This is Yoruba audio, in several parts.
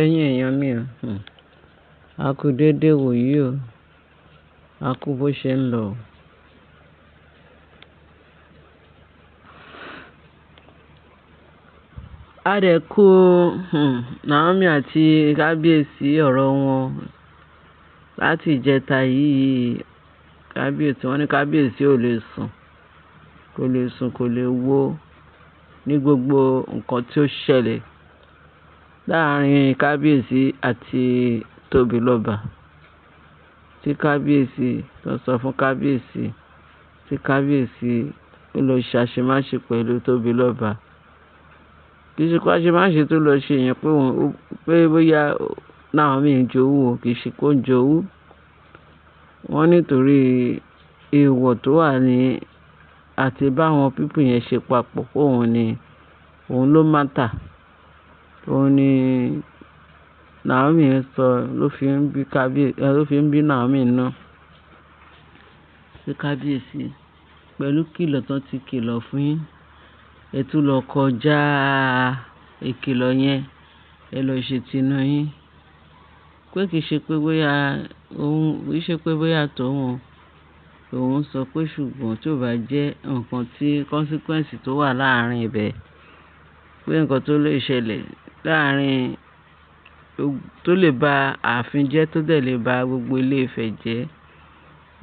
Ẹ̀yin èèyàn mi o, a kú dédé wòyí o, a kú bó ṣe ń lọ o. A dẹ̀ kú Naomi àti Kábíyèsí ọ̀rọ̀ wọn láti ìjẹta yìí. Kábíyèsí, wọ́n ní Kábíyèsí ò lè sùn, kò lè sùn, kò lè wo ní gbogbo nǹkan tí ó ṣẹlẹ̀ láàárín Kábíyèsí àti Tóbilọ́ba. Tí Kábíyèsí tó sọ fún Kábíyèsí, tí Kábíyèsí ó lọ ṣe àṣemáṣe pẹ̀lú Tóbilọ́ba. Kì í ṣe pé àṣemáṣe tó lọ ṣe yẹn pé òun, pé bóyá Naomi ń jowú o, kì í ṣe pé ó ń jowú. Wọ́n nítorí èèwọ̀ tó wà ní àti bá àwọn people yẹn ṣe papọ̀ pé òun ni, òun ló matter. Òun ni Naomi ń sọ ló fi ń bí Kábíyèsí, ló fi ń bí Naomi nínú. Pé Kábíyèsí pẹ̀lú kìlọ̀ tó ti kìlọ̀ fún yín, ẹ tún lọ kọjá ìkìlọ̀ yẹn, ẹ lọ ṣe tinú yín. Pé kì í ṣe pé bóyá òun, kì í ṣe pé bóyá tòun, òun sọ pé ṣùgbọ́n tí ó bá jẹ́ nǹkan tí consequence tó wà láàárín ibẹ̀, pé nǹkan tó lè ṣẹlẹ̀ láàárín, tó lè ba ààfin jẹ́, tó dẹ̀ lè ba gbogbo ilé Ifẹ̀ jẹ́.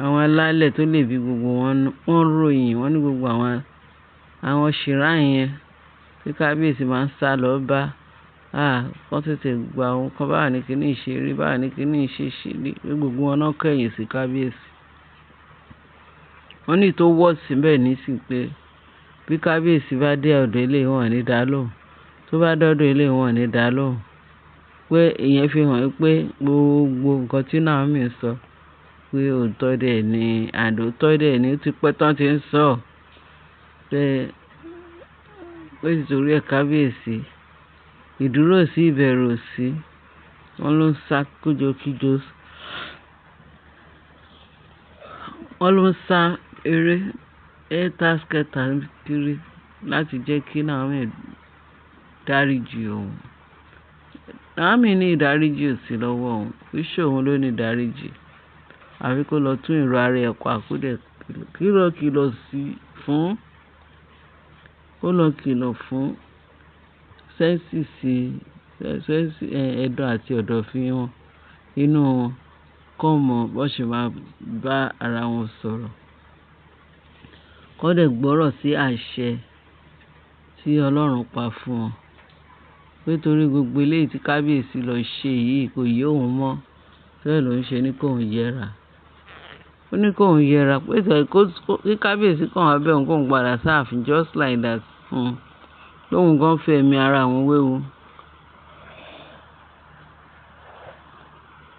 Àwọn alálẹ̀ tó lè bí gbogbo wọn, wọ́n ròyìn, wọ́n ní gbogbo àwọn, àwọn shrine yẹn tí Kábíyèsí máa ń sá lọ bá. Ah, kọ́ tètè gba òun, kọ́ bá ní kíní ìṣeré, bá ní kíní ìṣe rí, pé gbogbo wọn náà kẹ̀yìn sí Kábíyèsí. Wọ́n ní tó worse síbẹ̀ nísìnyí pé bí Kábíyèsí bá dé ọ̀dọ̀ eléyìí wọ́n ò ní dá lóhùn. Tó bá dé ọ̀dọ̀ eléyìí wọ́n ò ní dá lóhùn. Pé ìyẹn fi hàn pé gbogbo nǹkan tí Naomi ń sọ pé òótọ́ dẹ̀ ni, and òótọ́ dẹ̀ ni ó ti pẹ́ tán tí ń sọ. Pé, pé nítorí ẹ Kábíyèsí, ìdúró sí ìbẹ̀rù ò sí. Wọ́n ló ń sá kíjokíjo. Wọ́n ló ń sá eré helter-skelter kiri láti jẹ́ kí Naomi dáríji òun. Naomi ní ìdáríjì ò sí lọ́wọ́ òun. Kì í ṣe òun ló ní ìdáríjì. Àbí kó lọ tún ìró ara ẹ̀ pa kó dẹ̀ kìlọ̀ kìlọ̀ sí fún, kó lọ kìlọ̀ fún sẹ́ǹsìsì, sẹ́ǹsì, ẹ̀dọ̀ àti ọ̀dọ̀fin wọn inú wọn kó mọ bó ṣe máa bá ara wọn sọ̀rọ̀. Kó dẹ̀ gbọ́rọ̀ sí àṣẹ tí Ọlọ́run pa fún wọn. Pé torí gbogbo eléyìí tí Kábíyèsí lọ ṣe yìí kò yé òun mọ́. Bẹ́ẹ̀ ló ń ṣe ní kó ń yẹra. Ó ní kó ń yẹra pé kí Kábíyèsí kàn wá bẹ̀ òun kó ń padà sáàfin just like that. Lóhùn gan fẹ́ ẹ̀mí ara òun wéwu.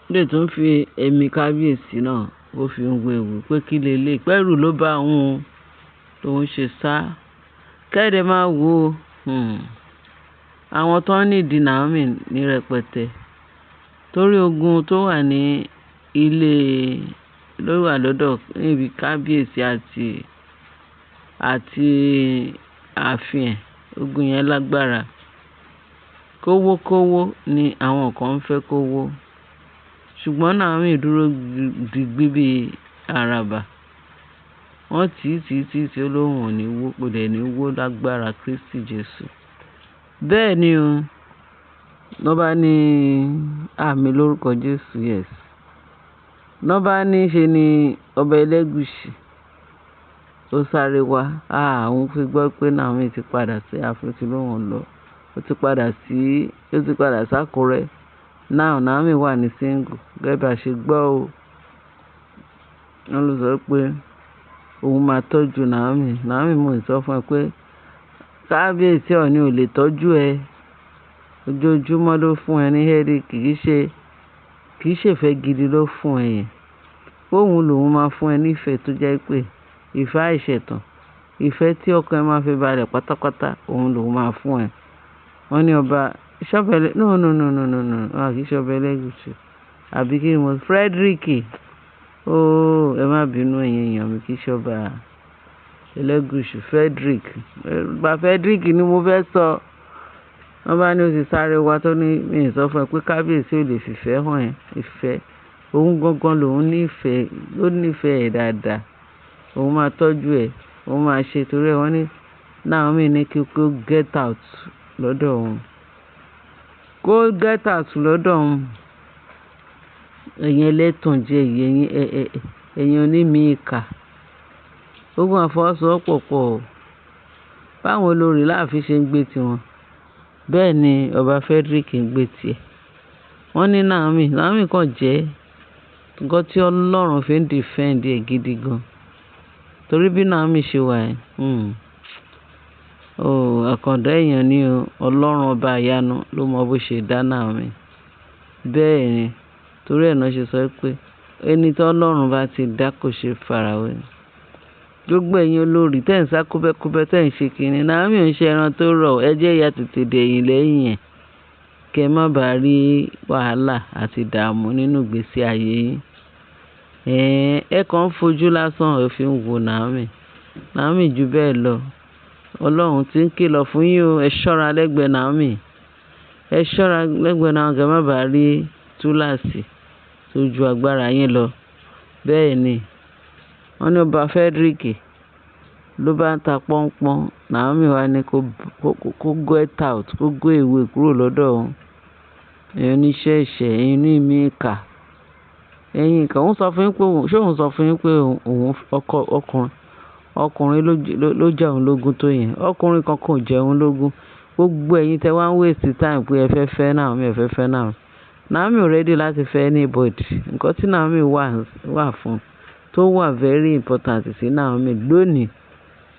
Ó dẹ̀ tún fi ẹ̀mí Kábíyèsí náà ó fi ń wéwu pé kí lè lè pẹ́rù ló bá òun lòun ṣe sá. Kẹ́ẹ̀dẹ̀ máa wo, àwọn tó ń need Naomi ní rẹpẹtẹ. Torí ogun tó wà ní ilé ló wà lọ́dọ̀ níbi Kábíyèsí àti, àti ààfin ẹ̀. Ogun yẹn lágbára. Kówó kówó ni àwọn kan ń fẹ́ kówó. Ṣùgbọ́n Naomi dúró digbí bí àràbà. Wọ́n tì tí tí tí ó lóhùn ò ní wó, kò dẹ̀ ní wó lágbára Kristi Jesu. Bẹ́ẹ̀ ni o. Lọ́ bá ní àmín lórúkọ Jésù, yes. Lọ́ bá ní ṣe ni ọba Ẹlẹ́gùṣì ó sáré wá. Ah, òun fi gbọ́ pé Naomi ti padà sí ààfin tí lóhùn lọ. Ó ti padà sí, ó ti padà sákúrẹ́. Now Naomi wà ní single. Gẹ́gẹ́ bí a ṣe gbọ́ o. Wọ́n ló sọ pé òun máa tọ́jú Naomi. Naomi mò ń sọ fún ẹ pé Kábíyèsí Ọọ̀ni ò lè tọ́jú ẹ. Ojoojúmọ́ ló fún ẹ ní headache, kì í ṣe, kì í ṣe ìfẹ́ gidi ló fún ẹ yẹn. Òun lòun máa fún ẹ ní ìfẹ́ tó jẹ́ pé ìfẹ́ àìṣẹ̀tàn, ìfẹ́ tí ọkàn ẹ máa fi balẹ̀ pátápátá, òun lòun máa fún ẹ. Wọ́n ní ọba, ṣọ́bẹ̀lẹ̀, no, no, no, no, no, no, ah, kì í ṣe ọba Ẹlẹ́gùṣì. Àbí kí ni mo, Frederick. Oh, ẹ má bínú ẹ̀yin èèyàn mi, kì í ṣe ọba Ẹlẹ́gùṣì, Frederick. Ọba Frederick ni mo fẹ́ sọ. Wọ́n bá ní ó ti sáré wá tó ní mi ò sọ fún ẹ pé kábíyèsí ò lè fìfẹ́ hàn ẹ́, ìfẹ́. Òun gangan lòun ní ìfẹ́, ló ní ìfẹ́ ẹ̀ dáadáa. Òun máa tọ́jú ẹ, òun máa ṣe torí ẹ wọ́n ní Naomi ní kí ó get out lọ́dọ̀ òun. Kó get out lọ́dọ̀ òun. Ẹ̀yin ẹlẹ́tànjẹ yìí, ẹ̀yin onímí ìkà. Ogun àfọwọ́sowọ́pọ̀ pọ̀ o. Báwọn olórí láàfin ṣe ń gbé tiwọn. Bẹ́ẹ̀ ni ọba Frederick ń gbé tiẹ̀. Wọ́n ní Naomi, Naomi kàn jẹ́ nǹkan tí Ọlọ́run fi ń defend ẹ̀ gidi gan. Torí bí Naomi ṣe wà ẹ́, oh, àkàndá èèyàn ni o. Ọlọ́run ọba ìyanu ló mọ bó ṣe dá Naomi. Bẹ́ẹ̀ ni, torí ẹ náà ṣe sọ pé ẹni tí Ọlọ́run bá ti dá kò ṣe farawé. Gbogbo ẹ̀yin olórí tẹ́ ń sá kúbẹ́kúbẹ́ tẹ́ ń ṣe kiní. Naomi ò ń ṣe ẹran tó rọ̀. Ẹ jẹ́ ìyá tètè dẹ̀yìn lẹ́yìn ẹ̀. Kí ẹ má bá rí wàhálà àti ìdààmú nínú ìgbésí ayé yín. Ẹ kàn ń fojú lásán ẹ fi ń wo Naomi. Naomi ju bẹ́ẹ̀ lọ. Ọlọ́run tí ń kìlọ̀ fún yín o. Ẹ ṣọ́ra lẹ́gbẹ̀ẹ́ Naomi. Ẹ ṣọ́ra lẹ́gbẹ̀ẹ́ Naomi kí ẹ má bá rí túláàsì tó ju agbára yín lọ. Bẹ́ẹ̀ ni, wọ́n ní ọba Frederick ló bá ń ta pọ́npọ́n. Naomi wá ní kó get out, kó go away kúrò lọ́dọ̀ òun. Ẹ̀yin oníṣẹ́ ẹ̀ṣẹ̀, ẹ̀yin onímí ìkà. Ẹ̀yin ìkà. Òun sọ fún yín pé òun, ṣé òun sọ fún yín pé òun ọkọ ọkùnrin, ọkùnrin ló jẹ́ òun lógún tó yẹn. Ọkùnrin kankan ò jẹ́ òun lógún. Gbogbo ẹ̀yin tẹ wá ń waste time pé ẹ fẹ́ fẹ́ Naomi, ẹ fẹ́ fẹ́ Naomi. Naomi ò ready láti fẹ́ anybody. Nǹkan tí Naomi wà fún, tó wà very important sí Naomi lónìí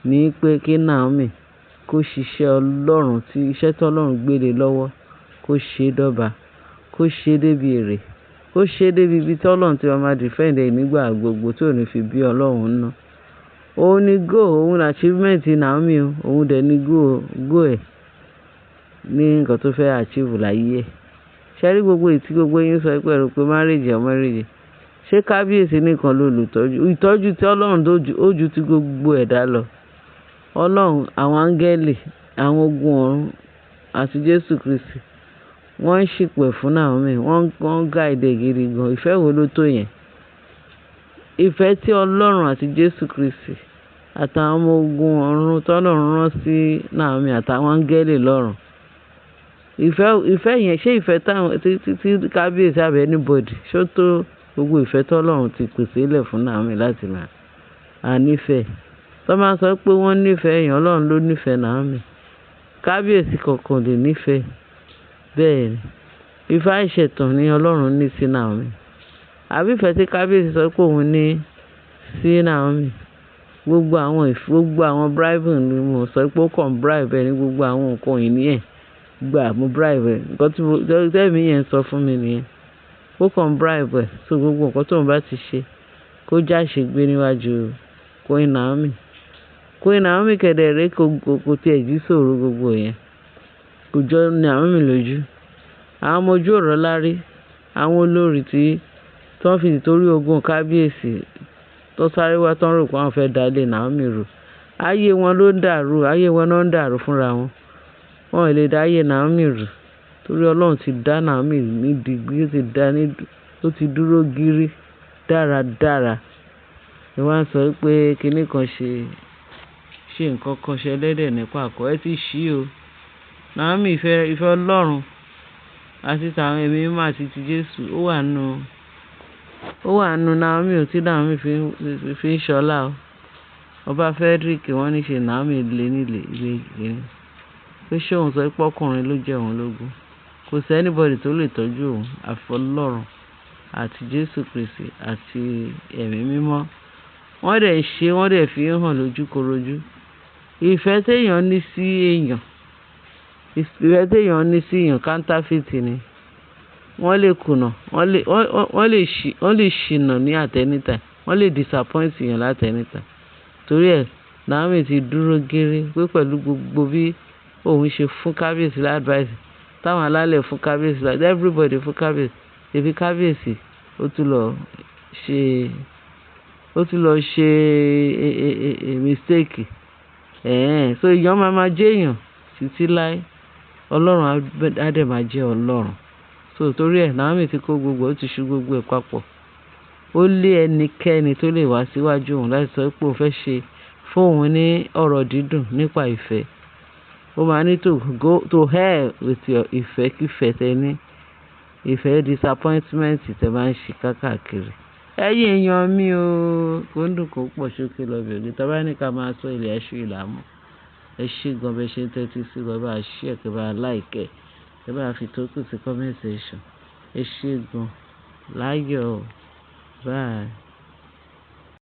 ní pé kí Naomi kó ṣiṣẹ́ Ọlọ́run tí iṣẹ́ tí Ọlọ́run gbé lé lọ́wọ́ kó ṣe dọ́ba, kó ṣe débi èrè, kó ṣe débi ibi tí Ọlọ́run tí máa defend ẹ nígbà gbogbo tí ò ní fi bí Ọlọ́run ná. Òun ni goal, òun ni achievement Naomi o. Òun dẹ̀ ni goal ẹ̀ ní nǹkan tó fẹ́ achieve láyé ẹ̀. Ṣé rí gbogbo èyí tí gbogbo yín sọ pé ẹ rò pé marriage or marriage? Ṣé kábíyèsí nìkan ló lùtọ́jú? Ìtọ́jú tí Ọlọ́run tó ju, ó ju ti gbogbo ẹ̀dá lọ. Ọlọ́run, àwọn áńgẹ́lì, àwọn ogun ọ̀run àti Jésù Kristi wọ́n ń ṣìpẹ̀ fún Naomi, wọ́n guide ẹ̀ gidi gan. Ìfẹ́ wo ló tó yẹn? Ìfẹ́ tí Ọlọ́run àti Jésù Kristi àtàwọn ọmọ ogun ọ̀run tí Ọlọ́run rán sí Naomi àtàwọn áńgẹ́lì lọ́run. Ìfẹ́ yẹn, ṣé ìfẹ́ táwọn tí kábíyèsí àbí anybody ṣé ó tó gbogbo ìfẹ́ tí Ọlọ́run ti pèsè lẹ̀ fún Naomi láti máa a nífẹ̀ẹ́? Tí wọ́n bá sọ pé wọ́n nífẹ̀ẹ́ èèyàn, Ọlọ́run ló nífẹ̀ẹ́ Naomi. Kábíyèsí kankan ò lè nífẹ̀ẹ́. Bẹ́ẹ̀ ni, ìfẹ́ àìṣẹ̀tàn ni Ọlọ́run ní sí Naomi. Àbí ìfẹ́ tí kábíyèsí sọ pé òun ní sí Naomi. Gbogbo àwọn ìfẹ́, gbogbo àwọn bribery ni mo sọ pé ó kàn bribe ẹ ní gbogbo àwọn nǹkan ìní ẹ̀. Gbà mo bribe ẹ. Nǹkan tí mo, tẹ́mi yẹn sọ fún mi nìyẹn. Ó kàn bribe ẹ. So gbogbo nǹkan tó ń bá ti ṣe kó já ṣe gbé níwájú Queen Naomi. Queen Naomi kẹ̀dẹ̀ ré kò tí ẹ̀ jí sòro gbogbo yẹn. Kò jọ Naomi lójú. Àwọn ọmọ ojú ọ̀rọ̀ lárí, àwọn olórí tí wọ́n fi torí ogun kábíyèsí tó sáré wá tó ń rò pé àwọn fẹ́ dá ilé Naomi rú. Ayé wọn ló ń dàrú, ayé wọn náà ń dàrú fúnra wọn. Wọn ò lè dá ayé Naomi rú torí Ọlọ́run ti dá Naomi ní digbí, ó ti dá ní, ó ti dúró gírí dáradára. Ẹ wá ń sọ pé kíní kan ṣe nǹkan kan ṣe ẹlẹ́dẹ̀ ní pàkọ́. Ẹ ti ṣí o. Naomi ìfẹ́ Ọlọ́run àti tàwọn ẹ̀mí mímọ́ àti ti Jésù ó wà nínú Naomi ò tí Naomi fi ń ṣọlá o. Ọba Frederick wọ́n ní ṣe Naomi lé nílé ilé kíní. Pé ṣé òun sọ pé ọkùnrin ló jẹ́ òun lógún. Kò sí anybody tó lè tọ́jú òun àfi Ọlọ́run àti Jésù Kristi àti ẹ̀mí mímọ́. Wọ́n dẹ̀ ṣe, wọ́n dẹ̀ fi hàn lójúkorojú. Ìfẹ́ tí èèyàn ní sí èèyàn, ìfẹ́ tí èèyàn ní sí èèyàn counterfeit ni. Wọ́n lè kùnà, wọ́n lè ṣìnà ní at any time. Wọ́n lè disappoint èèyàn láti any time. Torí ẹ, Naomi ti dúró gírí pé pẹ̀lú gbogbo bí òun ṣe fún kábíyèsí advice, táwọn alálẹ̀ fún kábíyèsí, everybody fún kábíyèsí. Ṣebí kábíyèsí ó tún lọ ṣe, ó tún lọ ṣe mistake. So èèyàn máa ma jẹ́ èèyàn títí láé. Ọlọ́run á dẹ̀ máa jẹ́ Ọlọ́run. So torí ẹ, Naomi ti kó gbogbo, ó ti ṣu gbogbo ẹ̀ papọ̀. Ó lé ẹnikẹ́ni tó lè wá síwájú òun láti sọ pé òun fẹ́ ṣe fún òun ní ọ̀rọ̀ dídùn nípa ìfẹ́. Ó máa ní to go to hell with your ìfẹ́ kífẹ́ tẹ ní. Ìfẹ́ disappointment tẹ máa ń ṣe káàkiri. Ẹ̀yin èèyàn mi o, kò ń dùn kó pọ̀ ṣókí lọ bẹ̀rẹ̀. Tí a bá ní ká máa sọ ilẹ̀ aṣú ìlà mọ́. Ẹ ṣé gan bẹ ṣe ń tẹ́tí sí wa, ẹ bá share, kẹ bá like ẹ, ẹ bá fi tókù sí comment section. Ẹ ṣé gan. Láyọ̀ o. Bye.